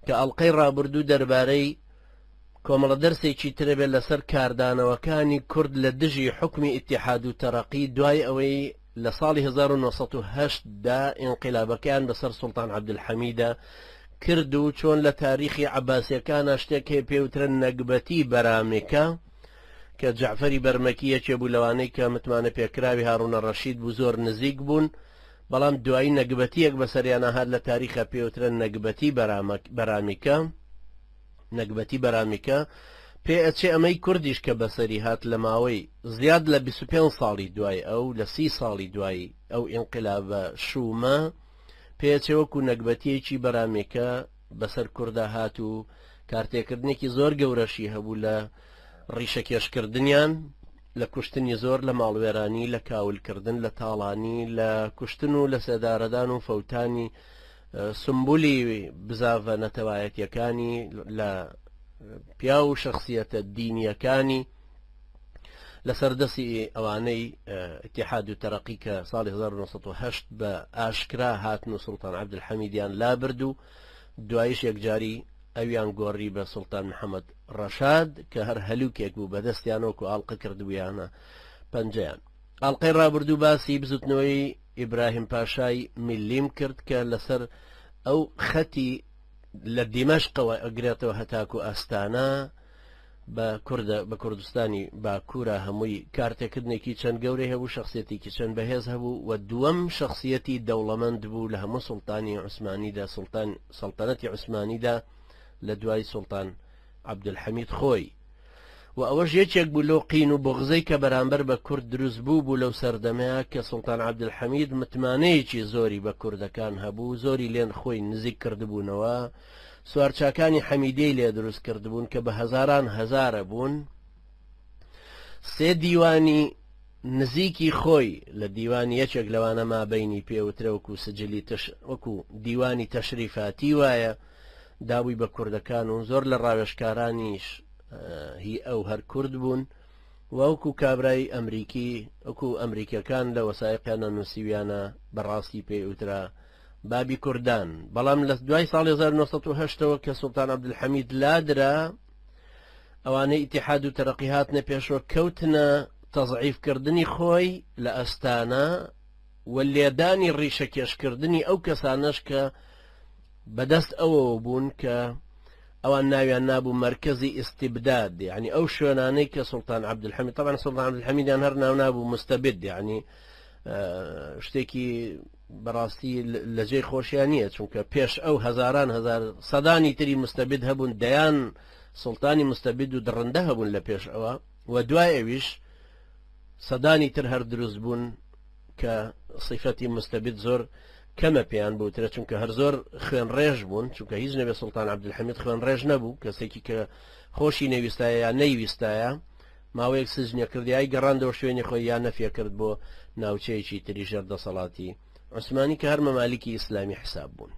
کە ئەڵقەی ڕابردوو دەربارەی کۆمەڵە دەرسێکی ترە بێت لەسەر کاردانەوەکانی کورد لە دژی حوکمی ئیتیحاد و تەرەقی دوای ئەوەی لە ساڵی 1908 دا ئینقلابەکەیان بەسەر سوڵتان عەبدولحەمیدا کرد و چۆن لە تاریخی عەباسیەکانا شتێک هەیە پێوترە نەگبەتی بەرامکە کە جەعفەری بەرمەکی یەکێ بوو لەوانەی کە متمانە پێکراوی هاڕونە ڕەشید بوو زۆر نزیک بوون بەڵام دوایی نەگبەتیەک بەسەریانا هات لە تاریخا پێوترە نەگبەتی بەرامیکە نەگبەتی بەرامیکە پێ ئەچێ ئەمەی کوردیش کە بەسەری هات لە ماوەی زیاد لە 25 ساڵی دوای ئەو لە سی ساڵی دوای ئەو ئینقلابە شوومە پێچێ وەکو نەگبەتیەکی بەرامێکە بەسەر کوردا هات و کارتێکردنێکی زۆر گەورەشی هەبوو لە ڕیشەکێشکردنیان لە کوشتنی زۆر لە ماڵوێرانی لە کاولکردن لە تاڵانی لە کوشتن و لە سێدارەدان و فەوتانی سمبولی بزاڤە نەتەوایەتیەکانی لە پیاو و شخصیەتە دینیەکانی لەسەر دەستی ئەوانەی اتحاد و تەرەقی کە ساڵی 1970 بە ئاشکرا هاتن و سوڵتان عەبدولحەمیدیان لابرد و دوایش یەکجاری ئەویان گۆڕی بە سوڵتان محەممەد ڕەشاد کە هەر هەلوکێک بوو بەدەستیان وەکو ئاڵقە کردبوویانە پەنجەیان. ئاڵقەی ڕابردوو باسی بزوتنەوەی ئیبراهیم پاشای میلیم کرد کە لەسەر ئەو خەتی لە دیمەشقەوە ئەگرێتەوە هەتاکو ئاستانە بە کوردە بە کوردستانی باکوورە هەمووی کارتێکردنێکی چەند گەورەی هەبوو شخصیەتێکی چەند بەهێز هەبوو و دووەم شخصیەتی دەوڵەمەند بوو لە هەموو سوڵتانی عوسمانیدا سوڵتان سەڵتەنەتی عوسمانیدا لە دوای سوڵتان عەبدولحەمید خۆی و ئەوەش یەکێک بوو لەو قین و بوغزەی کە بەرامبەر بە کورد دروست بوو بوو لەو سەردەمەیە کە سوڵتان عەبدولحەمید متمانەیەکی زۆری بە کوردەکان هەبوو زۆری لێن خۆی نزیک کردبوونەوە سوارچاکانی حەمیدەی لێ دروست کردبوون کە بە هەزاران هەزارە بوون سێ دیوانی نزیکی خۆی لە دیوانی یەکێک لەوانە مابینی پێوترە وەکو سجلی تش وەکو دیوانی تەشریفاتی وایە دابووی بە کوردەکان و زۆر لە ڕاوێژکارانیش هی ئەو هەر کورد بوون وەکو کابرای ئەمریکی وەکو ئەمریکەکان لە وەسایقیانە نووسیویانە بەڕاستی پێی وترا بابی کوردان بەڵام لە دوای ساڵی 1970ەوە کە سوڵتان عەبدولحەمید لادرا ئەوانەی ئیتیحاد و تەرەقی هاتنە پێشەوە کەوتنە تەزعیفکردنی خۆی لە ئەستانە و لێدانی ڕیشەکێشکردنی ئەو کەسانەش کە بەدەست ئەوەوە بوون کە ئەوان ناویان نابوو مەرکەزی ئیستیبداد یعنی ئەو شوێنانەی کە سوڵتان عەبدولحەمید طبعا سوڵتان عەبدولحەمیدیان هەر ناو نابوو مستەبد یعنی شتێکی بەڕاستی لە جێی خۆشیان نییە چونکە پێش ئەو هەزاران هەزار سەدانی تری مستەبد هەبوون دەیان سوڵتانی مستەبد و دڕندە هەبوون لە پێش ئەوە و دوای ئەویش سەدانی تر هەر دروست بوون کە سیفەتی مستەبد زۆر کەمە پێیان بوترە چونکە هەر زۆر خوێن ڕێژ بوون چونکە هیچ نەبێ سوڵتان عەبدولحەمید خوێن ڕێژ نەبوو کەسێکی کە خۆشی نەویستایە یا نەیویستایە ماوەیەک سجنیە کرد یای گەڕاندەوە شوێنی خۆی یا نەفیە کرد بۆ ناوچەیەکی تری ژێر دەسەڵاتی عوسمانی کە هەر مەمالیکی ئیسلامی حساب بوون.